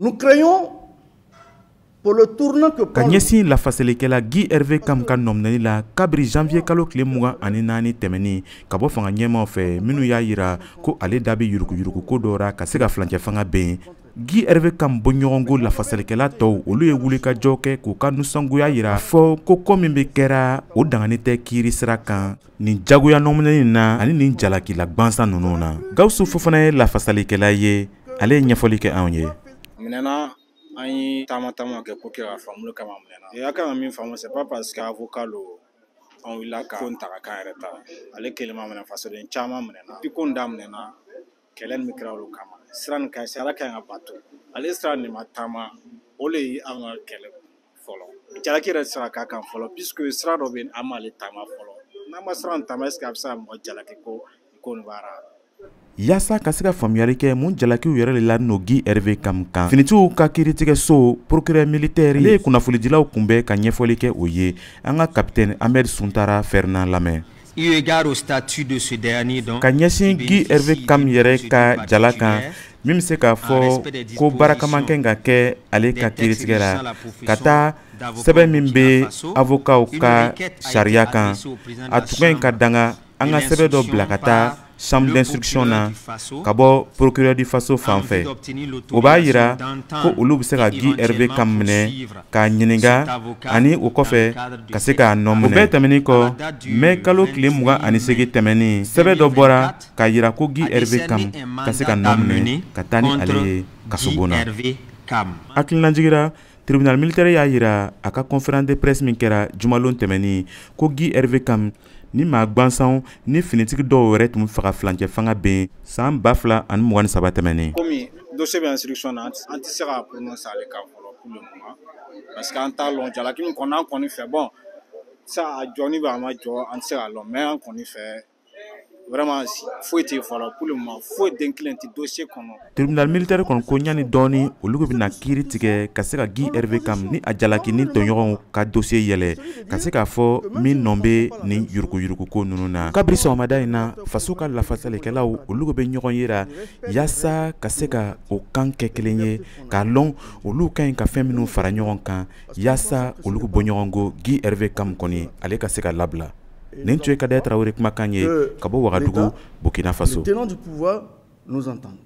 Nous craignons pour le tournant que Ka ɲɛsin lafasalikɛla Guy Hervé Kam ka nɔminɛli la kabiri janvier kalo tile 24 tɛmɛnin ka bɔ fanga ɲɛmaw fɛ, minnu y'a yira ko ale da bɛ yuruguyurugu ko dɔ ra ka se ka filancɛ fanga ben, Guy Hervé Kam bɔɲɔgɔnko lafasalikɛla tɔw, olu ye wulikajɔ kɛ k'u ka nisɔngoya yira fɔ ko ko min bɛ kɛra, o dangani tɛ kiiri sira kan nin jagoya nɔminɛni na ani nin jalakila gansan ninnu na. Gawusu Fofana ye lafasalikɛla ye, ale ye ɲɛfɔli kɛ anw ye. Minɛna, an ye taama taama kɛ pour que ka faamu kama minɛna. A kan ka min faamu, c'est pas parce que avocat lo an wulila ka ko ta ka k'an yɛrɛ ta. Ale kelen ma minɛ, fasoden caman minɛna. Depuis ko in daminɛna, kɛlɛ nin kɛra olu kama. Sira nin ka sira ka ɲi ka bato, ale sira nin ma taama, o de ye an ka kɛlɛ fɔlɔ. Jalaki yɛrɛ tɛ se ka k'a kan fɔlɔ, puisque sira dɔ bɛ yen, an m'ale taama fɔlɔ. N'an ma sira nin taama, est ce que a bɛ se ka mɔgɔ jalaki ko nin b'ara? Yaasa ka se ka faamuyali kɛ mun jalakiw yɛrɛ de la n'o Guy Hervé Kam kan, finitigiw ka kiiritigɛso procureur militaire, ale ye kunnafonidilaw kunbɛn ka ɲɛfɔli kɛ o ye. An ka capitaine Ahmed Suntara Ferdinand lamɛn. Eu égard au statut de ce dernier, donc, Ka ɲɛsin Guy Hervé Kam yɛrɛ ka jala kan, min bɛ se k'a fɔ ko baara caman kɛ ka kɛ ale ka kiiritigɛ la ka taa sɛbɛn min bɛ avocatw ka sariya kan, a tun ka ɲi ka danga an ka sɛbɛn dɔ bila ka taa chambre d'instruction na ka bɔ procureur du Faso fan fɛ. O b'a yira ko olu bɛ se ka Guy Hervé Kam minɛ k'a ɲininka, ani o kɔfɛ ka se k'a nɔ minɛ. O bɛɛ tɛmɛnen kɔ, mai kalo tile 28 tɛmɛnen, sɛbɛn dɔ bɔra k'a yira ko Guy Hervé Kam ka se ka nɔ minɛ ka taa ni ale ye kasobon na. Hakilinajigira, tribunal militaire y'a yira a ka conférence de presse min kɛra jumalon tɛmɛnen ko Guy Hervé Kam ni maa gansanw ni finitigi dɔw yɛrɛ tun faga filancɛ fanga ben san 2023 tɛmɛnen. Komi dossier bɛ instruction na, an tɛ se ka prononcer ale kan fɔlɔ pour le moment, parce que an t'a lɔn jalaki min kɔni an kɔni fɛ. Bon, sa a jɔni bɛ, a ma jɔ, an tɛ se k'a lɔn, mais an kɔni fɛ, vraiment, foyi tɛ yen fɔlɔ pour le moment, foyi den kelen tɛ dossier kɔnɔ. Tribunal militaire kɔni ko ɲani dɔɔni olu bɛna kiiri tigɛ ka se ka Guy Hervé Kam ni a jalaki ni tɔɲɔgɔnw ka dossier yɛlɛ ka se k'a fɔ min nɔ bɛ nin yuruguyurugu ko ninnu na. Kabiri sɔgɔmada in na, faso ka lafasalikɛlaw, olu bɛ ɲɔgɔn yira yaasa ka se ka o kan kɛ kelen ye, k'a lɔn olu ka ɲi ka fɛn minnu fara ɲɔgɔn kan yaasa olu bɔ ɲɔgɔn ko Guy Hervé Kam kɔni, ale ka se ka labila. Nin tun ye Kadɛ Tarawele kumakan ye ka bɔ Wagadugu, Burkina Faso. Les tenants du pouvoir nous entendent.